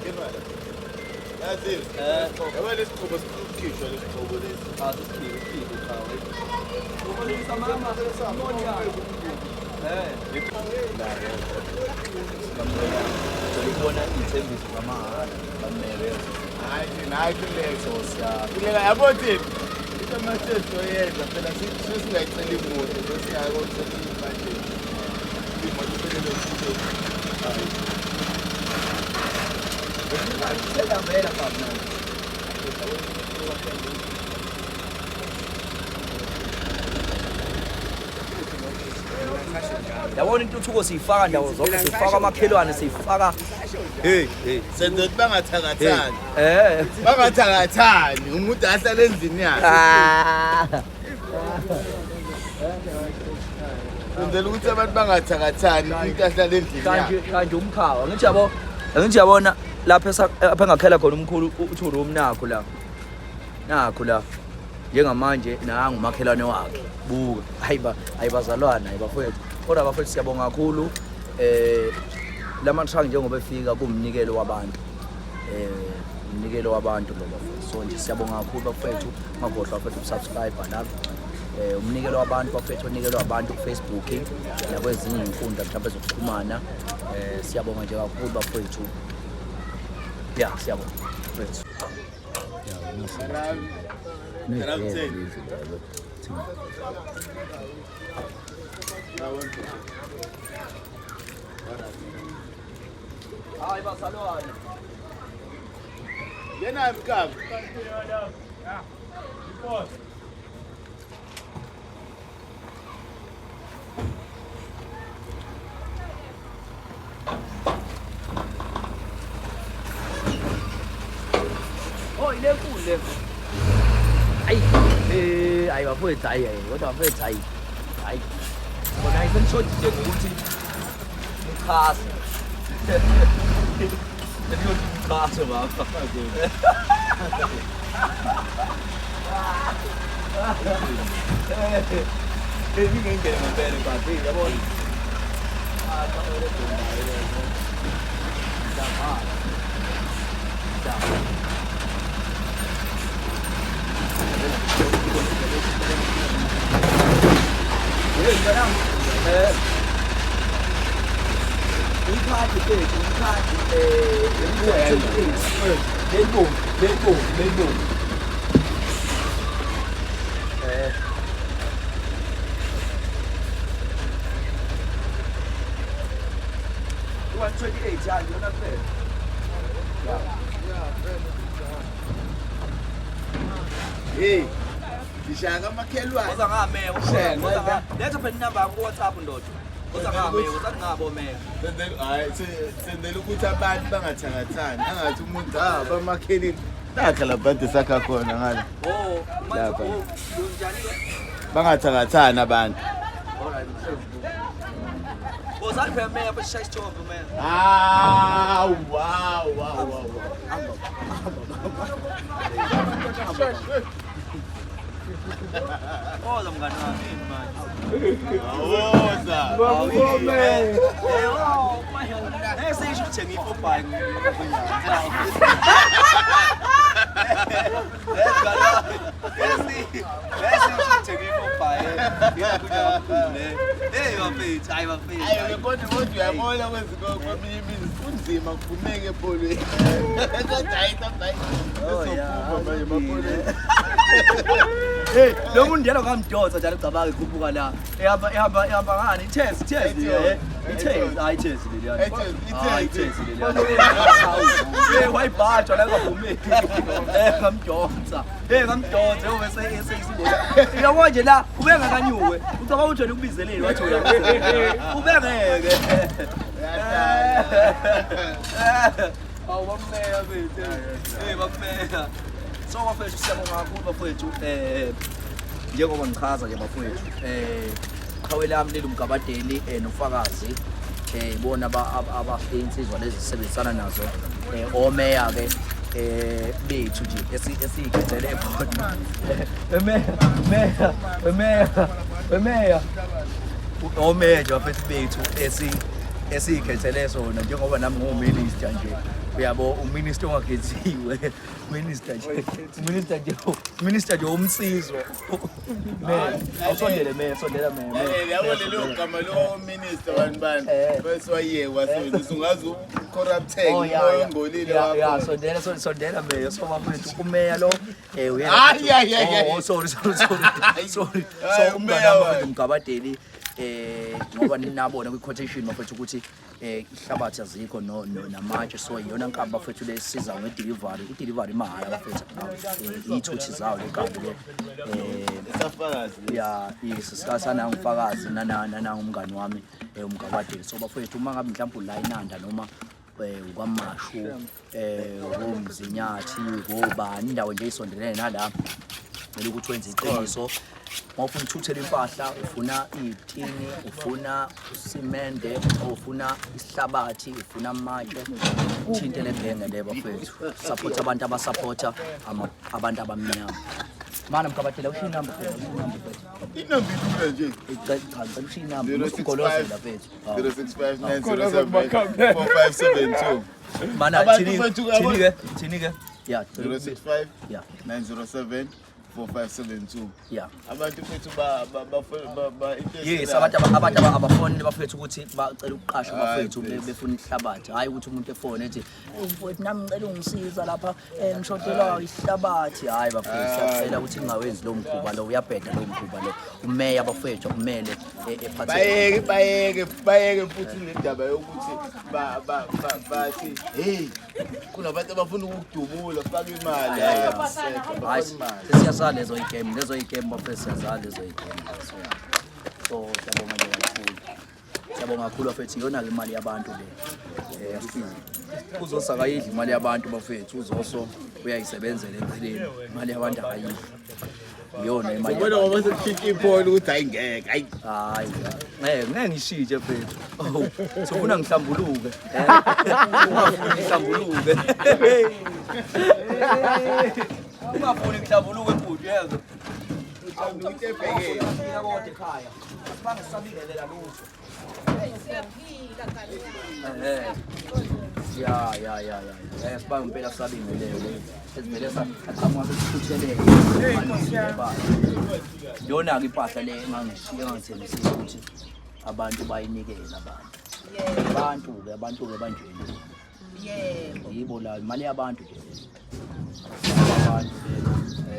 Ngenwa la. Yazi, yabo lesigqoko sikhishwa lesigqoko lesi. Ah, sisikhiphe, sikhiphe qhawe. Ubonisa mama, Eh. Ukubona iy'thembiso zamahhala bamele. Hayi thina, hayi kuleka. So siya Kuleka yabo thina. Into manje soyenza phela sesingayicela imoto sesingayothenga imanje. Imoto phela le. Seyavela baba. Yabona intuthuko siyifaka ndawo zonke, siyifaka amakhelwane, siyifaka. Hey, hey. Senze ukuthi bangathakathani. Eh. Bangathakathani umuntu ahlale endlini yakhe. Ah. Senzela ukuthi abantu bangathakathani umuntu ahlale endlini Kanje yakhe. kanje umkhawa. Ngithi yabo, ngithi yabona lapha lapha engakhela khona umkhulu uthi room nakho la. Nakho la. Njengamanje nangu umakhelwane wakhe. Buka. Hayi ba, hayi bazalwana, hayi bafowethu. Kodwa bafowethu siyabonga kakhulu lama truck njengoba efika kumnikelo wabantu. Umnikelo wabantu lo bafowethu. So nje siyabonga kakhulu bafowethu. Ungakhohlwa bafowethu ukusubscribe lapha. Umnikelo wabantu bafethu onikelwa abantu ku Facebook nakwezinye izinkundla mhlawumbe zokuxhumana. Siyabonga nje kakhulu bafowethu. Ya, siyabonga bafethu. Hayi bazalwane. Yena mkami. Oh, ile nkulu le. Ayi, ayi bafowethu, hayi hayi, kodwa bafowethu hayi. Hayi. Kona ayisenishodi nje ngokuthi nichase. Senishodi nichase baba. Eh, ngingene ngempela baba, yabona. Ah, cha, le bomba le. Lapha. Lapha. Hey, mntanami. Ikhadi lethu, ikhadi lelibomvu, lelibomvu, lelibomvu. 128 ya yona kuphela. Hey. Ngishaya kamakhelwane. Woza ngameya, Shela. woza nga. Letha phela inamba yakho ku WhatsApp ndoda. Woza ngameya, woza ngabo meya. Senzela hayi senzela ukuthi abantu bangathakathani. Angathi umuntu ah bamakhelile. Nakha la bantu sakha khona ngale. Oh, manje Lapha. oh, lunjani ke? Bangathakathani abantu. Alright. Woza phela meya bashaya isithombe meya. Ah, wow, wow, wow. Woza mngani wami yini manje? Woza. Eh, oh, ngeke seyisho ukuthi ngiyifobhayi. Hey bafethu, hayi bafethu. Hayi kodwa kodwa uyabona kweminye imizi kunzima kuphumeke epholweni. Kodwa hayi hayi. Oh, yeah. Sizophuma manje emapholweni. Hey, lo muntu yena ngamdonsa njalo ucabanga ikhuphuka la. Ehamba ehamba ehamba ngani? Ithezi, ithezi le. Ithezi, hayi ithezi leliyana. Ithezi, Hayi, ithezi. ithezi leliyana. Hey, wayibhajwa la ngavumeli. Ngamdonsa. Hey, ngamdonsa yobe seyisibona. Uyabona nje la ube ngakanyuwe. Ucabanga ukuthi wena ukubizeleni wathi uya. Ube ngeke. Awu bakumeya bethu. Hey bakumeya. So bafethu siyabonga kakhulu bafethu njengoba ngichaza nje bafethu qhawe lami lelumgabadeli nofakazi ibona insizwa lezi sisebenzisana nazo omeya ke bethu nje esiyikhethele khona. Emeya, meya, emeya, emeya. Omeya nje bafethu bethu esiyikhethele sona njengoba nami ngiwuminister nje. Uyabo, uminister ongakhethiwe, minister nje, minister nje, minister nje umsizwa. Me, awusondele me, sondela me. Me, Yabo lelo gama lo minister bani bani bese wayekwa so ungaze ucorrupteke Oh, umoya ongcolile ya ya wakho. Sondela, sondela meya, so bafethu umeya lo uyena. Hayi, hayi, hayi, hayi. Oh, sorry, sorry, sorry, sorry. Hayi, So umeya umngane wami wakhe. bafethu uMgabadeli, ngoba ninabona kwi quotation bafethu ukuthi ihlabathi azikho no namatshe, so iyona nkambi bafethu lesiza nge-delivery, i-delivery mahhala bafethu, iy'thuthi zawo le nkambi le. Isafakazi. Ya, yes, sanangufakazi nanangumngani wami uMgabadeli. So bafethu uma ngabe mhlawumbe ula eNanda noma uKwaMashu, uMzinyathi, ngobani, indawo nje isondelene nala, kumele ukuthi wenze iqiniso. Uma ufuna ukuthuthela impahla, ufuna iy'tini, ufuna usimende, ufuna isihlabathi, ufuna amatshe, thinte le genge le bafethu. Support abantu abasaphotha abantu abamnyama. Mana Mgabadela, ushiye inamba phela, ushiye inamba mfethu. Inamba ilula nje. Cha, cha, ngicela ushiye inamba, usugolozela mfethu. 065 907 4572. Mana Abantu thini bethu thini ke, thini ke. Ya, 065 ya 907 4572. Ya. Abantu bethu ba ba ba ba ba into Yes, abantu abafonile bafethu ukuthi bacela ukuqashwa bafethu Hayi, please. befuna ihlabathi. Hayi ukuthi umuntu efone ethi, "Oh, mfowethu nami ngicela ungisiza lapha, ngishodelwa ihlabathi." Hayi bafethu, siyacela ukuthi ningawenzi lo mkhuba lo, uyabheda lo mkhuba lo. Umeya bafethu akumele ephathe. Bayeke, bayeke, bayeke futhi le ndaba yokuthi ba ba ba bathi hey kunabantu abafuna ukukudubula, faka imali. Hayi, akusekho, Hayi, bafaka imali. sesiyazala lezo igame, lezo igame bafethu, siyazala lezo igame. So siyabonga nje kakhulu. Siyabonga kakhulu bafethu, iyona ke imali yabantu le. Asifizi. Uzoso akayidli imali yabantu bafethu, uzoso uyayisebenzela eceleni. Imali yabantu akayidli. Iyona imali Ubona yabantu. ngoba sekushintsha iphone ukuthi hayi ngeke, hayi. Hayi, ngeke, ngeke ngishintshe mfethu. Oh, sofuna ngihlambuluke. Ungafuni ngihlambuluke. Ungafuni ngihlambuluke bhuti, yezwa. Into ebhekene. Ufika kodwa ekhaya. Asibange sisabingelela lutho. Siyaphila kani. Ya, ya, ya, ya. Sibange impela sisabingelele. Esivele saqhamuka sesiphutheleke. Iyona-ke impahla le engangishiya engangithembisile ukuthi abantu bayinikele abantu. Abantu-ke, abantu-ke banjena. Yebo. Yibo la imali yabantu nje. Abantu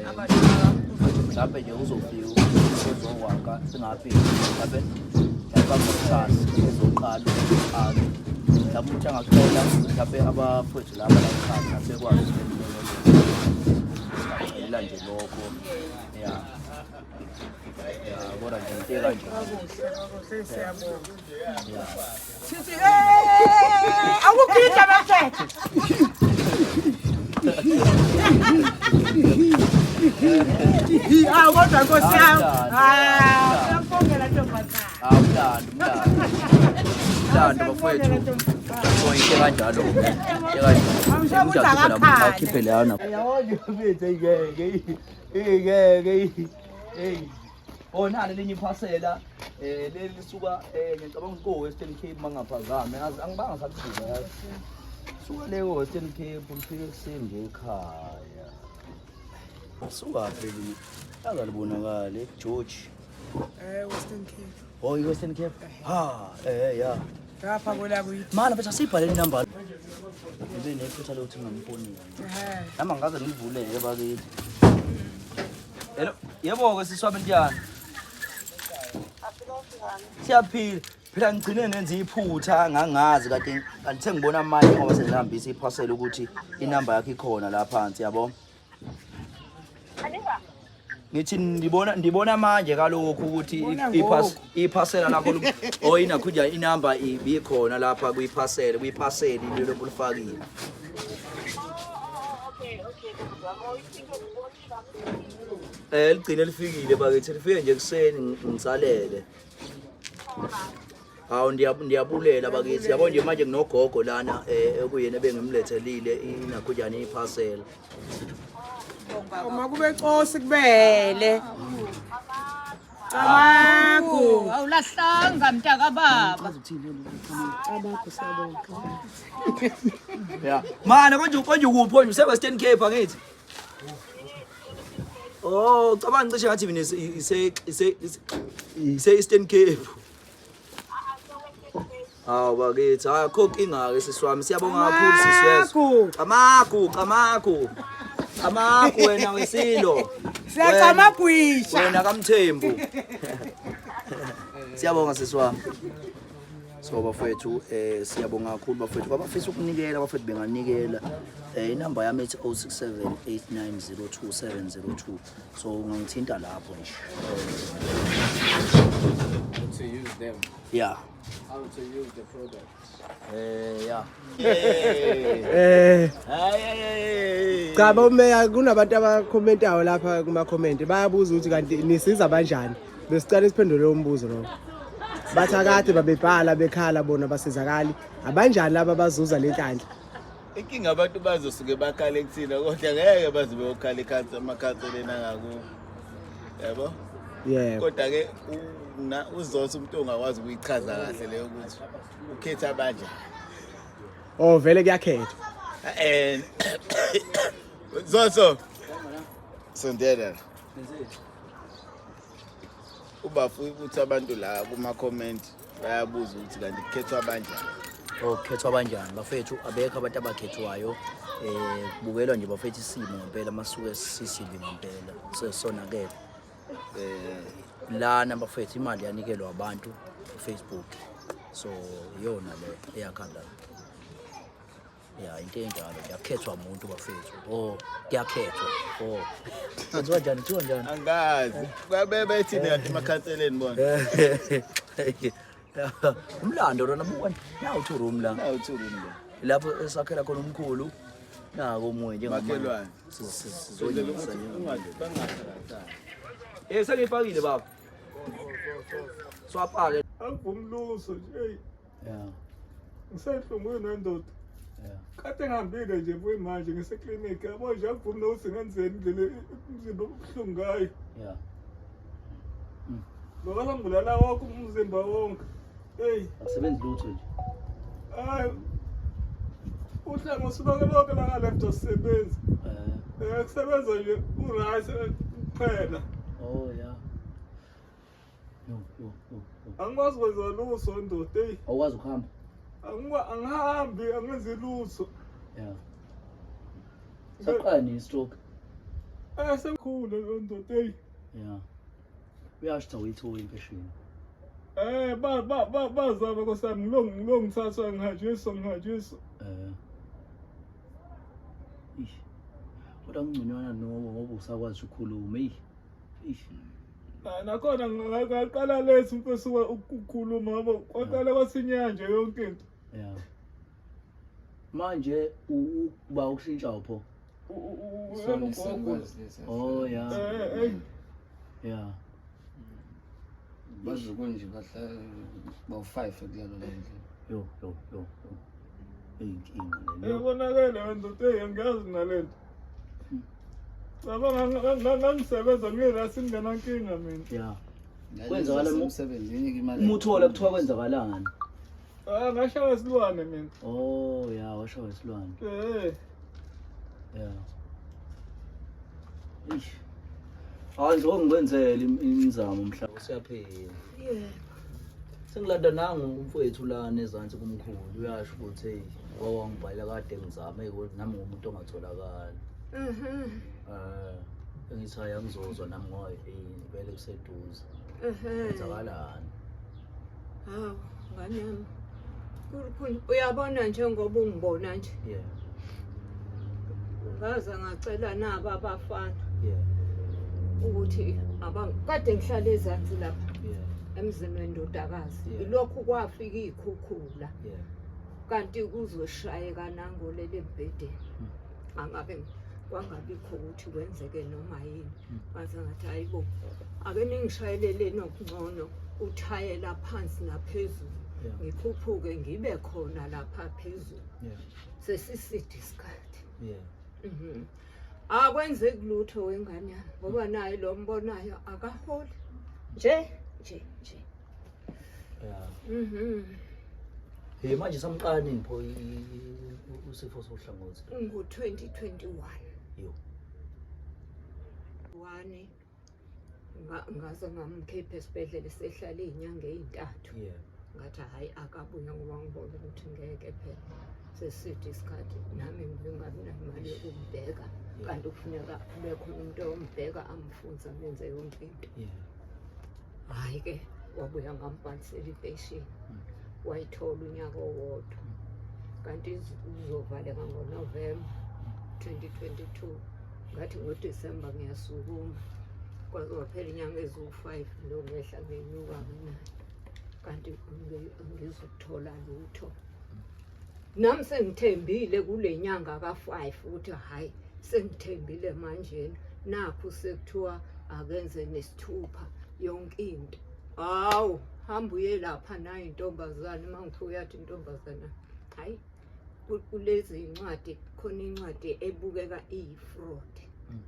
Abantu kakhulu. Mhlawumbe nje uzofika uzokwakha singafiki mhlawumbe mhlawumbe kusasa ezoqala ukuqala. Mhlawumbe uthi angacela mhlawumbe abafowethu laba la ekhaya bekwazi ukuthi singacela nje lokho. Ya. Ya, kodwa nje into ekanje. Kakuhle, siyabonga. Ya. Sithi akukho bafethu. Awu kodwa Nkosi yami. Ah, siyakubongela ntombazana. Ah, umlando, umlando. Umlando bafowethu. So into kanjalo. Into kanjalo. Angishongo ukuthi akakhale. Awukhiphe lana. Yabona mfethu ngeke. Ngeke. Hey. Oh, nalo elinye iphasela leli lisuka ngicabanga ukuthi ko Western Cape mangaphazami. Angibanga sakubuza yazi. Suka le ko Western Cape lifike ekuseni nje ekhaya. Suka phi leli? Azalibonakala George. Western Cape. Oh, i-Western Cape. Ha, ya. Ngapha kwelakuyithi. Mana mfethu asibhale inamba. Ngibe nephutha lokuthi ngingamfoneli. Ehhe. Nami angikaze ngivuleke bakithi. Hello, yebo-ke sisi wami Ntiyana. Siyaphila. Phela ngigcine ngenza iphutha ngangazi kade kanti sengibona manje ngoba sengihambisa iphasela ukuthi inamba yakho ikhona la phansi yabo. Ngithi ndibona manje kalokhu ukuthi Ubona iphasela lakho oh inakho nje inamba ibikhona lapha kuyiphasela, kuyiphaseli lelo olufakile. Ligcine lifikile bakithi, lifike nje ekuseni ngisalele. Hawu, ndiyabulela bakithi. Yabo nje manje nginogogo lana okuyena ebengimlethelile inakho njani iphasela. Uma kube cosi kubele. Camagu. Awulahlanga mntakababa. Camagu siyabonga. Yeah. Mana konje ukuphi konje use Western Cape angithi? Oh, cabanga cishe ngathi mina ise Eastern Cape. Hawu bakithi, hayi akho nkinga ke sisi wami. Siyabonga kakhulu sisi wezwe. Camagu, camagu. Camagu wena wesilo. Siyacamagwisha. Wena kaMthembu. Siyabonga sisi wami. So bafowethu siyabonga kakhulu bafowethu. Kwabafisa ukunikela bafowethu benganikela. Inamba yami ithi 0678902702. So ungangithinta lapho nje. How to use them. Yeah. How to use the product. Yeah. Eh Cha bomeya kunabantu abakhomentayo lapha kuma comment bayabuza ukuthi kanti nisiza kanjani. Besicela isiphendule umbuzo lo. Bathi akade babebhala bekhala bona basizakali. Abanjani laba abazuza lenhlanhla? Inkinga abantu bazosuke bakhale kuthina kodwa ngeke baze beyokhala ikhansi amakhanseleni angakubo. Yabo? Yebo. Kodwa ke uzothi umuntu ongakwazi ukuyichaza kahle leyo ukuthi ukhetha abanjani. Oh vele kuyakhethwa. And Zoso sondela. Ubafu ukuthi abantu la kuma comment bayabuza ukuthi kanti kukhethwa abanjani. Oh, kukhethwa abanjani bafethu abekho abantu abakhethwayo kubukelwa nje bafethu isimo ngempela masuke sisibi ngempela sesonakele lana bafethu imali yanikelwa abantu ku Facebook so iyona le eyakhala ya into enjalo nje akukhethwa umuntu bafethu oh kuyakhethwa oh kwenziwa njani kuthiwa njani Angazi. Kwabe bethini kanti emakhanseleni bona. Umlando lona buka nawu two room la Nawu two room la. Lapho esakhela khona umkhulu nako omunye njengamanje. Makhelwane. Sizonyisa nje. Sengifakile baba. Swapake. Angumluso nje. Hey. Yeah. Ngisenhlungwini wendoda. Yeah. Kade ngihambile nje kuyimanje ngiseklinikhi yabo nje akuvumi nokuthi ngenzeni indlela umzimba obuhlungu ngayo. Yeah. Ngoba sangibulala wonke umzimba wonke. Hey. Akusebenzi lutho nje. Hayi. Uhlangothi lonke lonke la left asisebenzi. Kusebenza nje u-right kuphela. Oh yeah. Yo yo yo. Angikwazi kwenza lutho ndoda hey. Awukwazi ukuhamba? Angihambi, angenzi lutho. Yeah. Saqala ni stroke. Semkhulu lo ndoda hey. Yeah. Uyasho awuyithola impesheni. Bazama nkosami ngilongithathwa ngihanjiswa. Ish. Kodwa ngconywana nobo ngoba usakwazi ukukhuluma eyi. Ish. Nakhona ngaqala lethu mfethu ukukhuluma ngoba kwaqala kwasinyanje yonke into. Yeah. Manje uba ukushintsha pho. Oh yeah. Yeah. Bazokunje bahlala bawu-5 kulelo lendlu. Yo yo yo. Inkinga le. Ebonakele wendoda hey angiyazi nalento. Cabanga ngangisebenza ngirasi ngingenankinga mina. Yeah. Kwenzakala emsebenzini ke imali. Uma uthola kuthiwa kwenzakalani? Ngashaya isilwane mina. Oh yeah, washaya isilwane. Yeah. Eish. Hayi nje ngikwenzele imizamo mhlawumbe usiyaphila. Yebo. Sengilanda nangu umfowethu lana ezansi kumkhulu uyasho ukuthi hey wawangibhalela kade ngizame nami ngumuntu ongatholakali. Engithi hayi angizozwa nami ngoba vele kuseduze. Kwenzakalani? Hawu ngane yami. Kukhulu uyabona njengoba ungibona nje. Yeah. Ngaze ngacela naba abafana. Yeah. Ukuthi kade ngihlala ezansi lapha. Yeah. Emzini wendodakazi. Yeah. Ilokhu kwafika izikhukhula. Yeah. Kanti kuzoshayeka nangolele embhedeni. Angabe kwangabikho ukuthi kwenzeke noma yini. Ngaze ngathi hayibo ake ningishayelele nokungcono uthayela phansi naphezulu. Ngikhuphuke ngibe khona lapha phezulu. Yeah. Sesiside isikhathi. Yeah. Akwenzeki lutho wengane yami ngoba naye lo mbonayo akaholi. Nje nje nje. Yeah. Mhm. Hey, manje samqala nini pho usifo sohlangothi? Ngo-2021. Yo. One ngaze ngamkhipha esibhedlela sehlala iy'nyanga ey'ntathu. Ngathi hhayi akabuye ngoba ngibona ukuthi ngeke phela seside isikhathi nami ngingabi namali yokumbheka, kanti kufuneka kube khona umuntu oyombheka amfunze amenze yonke into. Hhayi-ke wabuya ngambhalisela impesheni, wayithola unyaka owodwa, kanti uzovaleka ngoNovemba 2022. Ngathi ngoDisemba ngiyasukuma, kwaze kwaphela inyanga eziwu-5 lo ngehla ngenyuka naye, kanti angizukuthola lutho. Nami sengithembile kule nyanga ka-5 ukuthi hhayi sengithembile manjena, nakhu sekuthiwa akenze nesithupha yonke into. Hawu, hamba uye lapha nayo intombazane. Uma ngifika uyathi intombazane hhayi kulezi iy'ncwadi khona incwadi ebukeka iyi-fraud.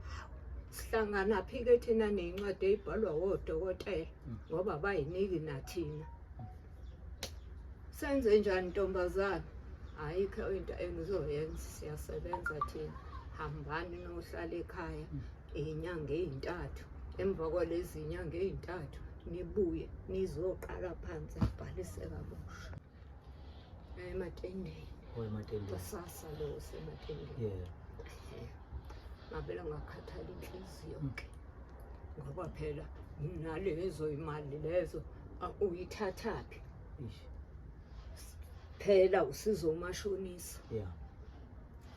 Hawu, sihlangana phi-ke thina ney'ncwadi ey'bhalwa wodokotela ngoba bayiniki nathina. Senze njani ntombazane? Ayikho into engizoyenza, siyasebenza thina. Hambani nohlala ekhaya iy'nyanga ey'ntathu, emva kwalezi nyanga ey'ntathu nibuye nizoqala phansi nibhalise kabusha. Ematendeni. Oh, ematendeni. Kusasa lo usematendeni. Ngavele ngakhathala inhliziyo ke, ngoba phela nalezo imali lezo uyithathaphi? Phela usizo umashonisa.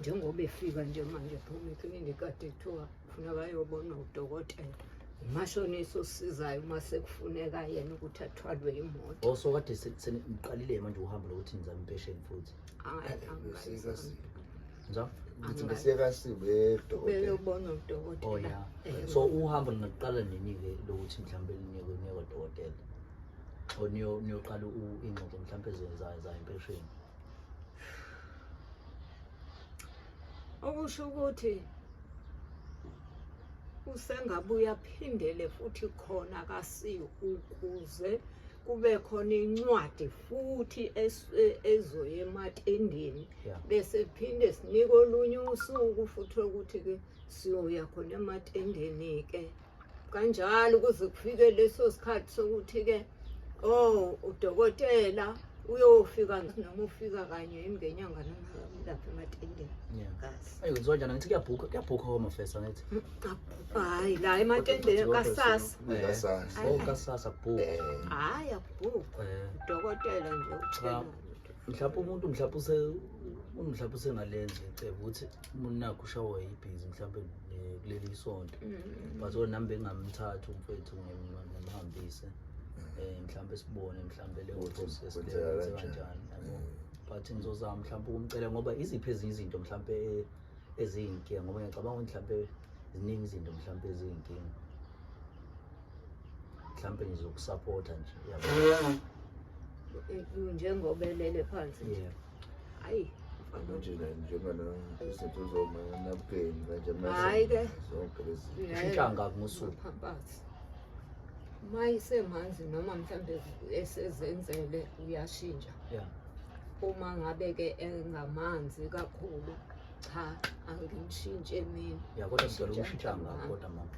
Njengoba efika nje manje phuma eklinikhi kade kuthiwa ufuna bayobona udokotela. Umashonisa osizayo uma sekufuneka yena ukuthi athwalwe imoto. Oh, so kade seniqalile manje uhambo lokuthi nizame impesheni futhi. Hhayi, angikayizami. Nizwa? Ngithi besiyekasibe kudokotela. Beyobona udokotela. Oh yeah. So uhambo lingaqala nini-ke lokuthi mhlawumbe niye kwadokotela? Or niyoqala ingxoxo mhlawumbe za impesheni? Okusho ukuthi usengabuya aphindele futhi khona kasiyo ukuze kube khona incwadi futhi ezoya ematendeni, bese phinde sinike olunye usuku futhi ukuthi-ke siyoya khona ematendeni-ke kanjalo kuze kufike leso sikhathi sokuthi-ke oh udokotela uyofika noma ufika kanye yini ngenyanga noma lapha ematendeni. Kazi. Ayi kwenziwa njani? Ngithi kuyabhukha Home Affairs angithi. Hayi la ematendeni kaSASSA. KaSASSA. Oh, kaSASSA kubhukha. Hayi akubhukwa. Udokotela nje utshela. Mhlawumbe umuntu mhlawumbe usengalenza icebo ukuthi umuntu nakho ushawa yibhizi mhlawumbe kuleli isonto. But nami bengamthatha umfethu ngimhambise. Mhlawumbe sibone mhlawumbe leyo process leyo kanjani yabo. But ngizozama mhlawumbe ukumcela ngoba iziphi ezinye izinto mhlawumbe eziyinkinga, ngoba ngiyacabanga ukuthi mhlawumbe ziningi izinto mhlawumbe eziyinkinga. Mhlawumbe ngizokusupporta nje yabo. Njengoba elele phansi nje. Hayi. Manje njengoba izinto zomanapukeni kanje manje. Zonke lezi. Ushintsha ngaphi ngosuku? Uma isemanzi noma mhlambe esezenzele uyashintsha. Uma ngabe ke engamanzi kakhulu cha angimshintshe mina. Ya kodwa sicela ukushintsha ngaphi kodwa mama?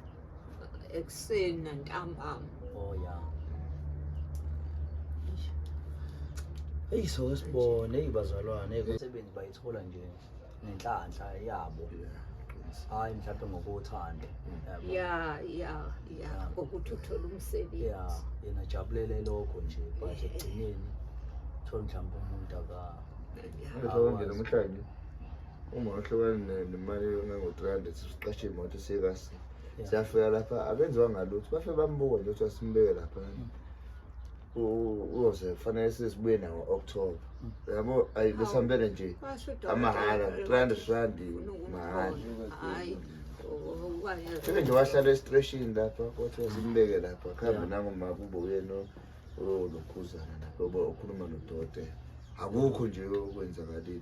Ekuseni nantambama. Oh yeah. Eyi so sibone bazalwane imisebenzi bayithola nje nenhlanhla yabo. Hayi mhlawumbe ngokuthanda. Ya ya ya ngokuthi uthole umsebenzi. Ya yena jabulele lokho nje but ekugcineni thola mhlawumbe umuntu aka Ngithola nje namhlanje uma uhlukana nemali engango-300 siqashe imoto siyekasi. Siyafika lapha abenziwa ngalutho bafike bambuka nje ukuthi asimbeke lapha. Uyoze kufanele sibuye nawo October. Yabo ayi besambele nje amahhala 300 rand mahhala. Hayi. Fike nje wahlala esitreshini lapha kwathiwa simbeke lapha kuhambe nangoma kubo yena olokhuzana lapha okhuluma nodokotela. Akukho nje okwenzakalile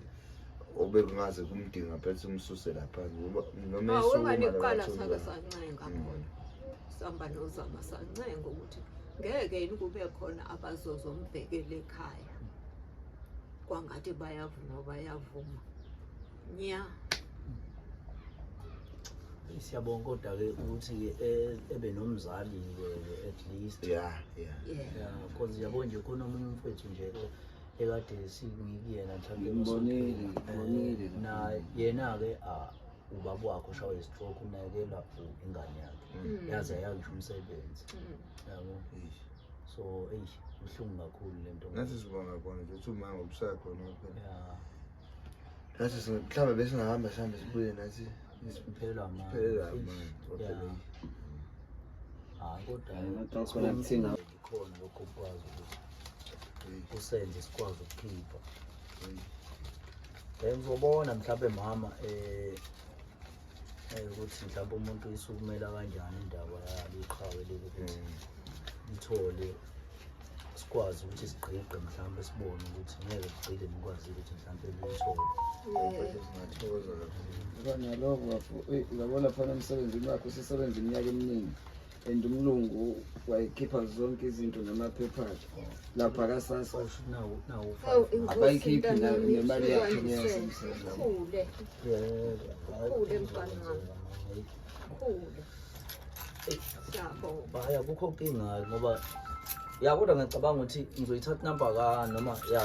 obekungaze kumdinga phela simsuse lapha ngoba noma esukuma sake sancenga khona. Sihamba nozama sancenga ukuthi ngeke yini kube khona abazozombhekela ekhaya. Kwangathi bayavuma bayavuma. Nya. Siyabonga kodwa-ke ukuthi-ke ebe nomzali-ke at least. Yeah. Yeah, cause yabo nje khona omunye umfowethu nje ekade singikuyena mhlawumbe Ngimbonile, emasontweni. ngimbonile. Na yena-ke ubaba wakhe ushawe i-stroke unakekelwa ingane yakhe. Yaze yakusho umsebenzi. Yabo. Eish. So eish buhlungu kakhulu lento. Nathi sibonga khona nje ukuthi umama ubusakhona phela. Yeah. Nathi mhlawumbe besingahamba sihambe sibuye nathi Siphelelwa amandla. siphelelwa Eish, amandla. yeah. Hayi kodwa Hayi, kodwa khona kuthinga. khona lokho ukwazi ukuthi kusenze sikwazi ukukhipha. Ngizobona mhlawumbe mama ukuthi mhlawumbe umuntu uyisukumela kanjani indaba yalo iqhawe leli ukuthi lithole sikwazi ukuthi sigqigqe mhlawumbe sibone ukuthi ngeke kugcine nikwazi ukuthi mhlawumbe lithole. Singathokoza kakhulu. Ngoba naloko bafo, eyi, uyabona phana emsebenzini wakhe usesebenza iminyaka eminingi and umlungu wayekhipha zonke izinto namaphepha akhe lapha kasasa Osho nawu nawu Awu, inkosi Abayikhiphi mntanami, nemali yakhe ikwandise. ngeyasemsebenzini. Khule, Yebo. Khule, mfana wami. Khule. Siyabonga. Hayi akukho nkinga ngoba ya kodwa ngiyacabanga ukuthi ngizoyithatha inamba ka noma ya.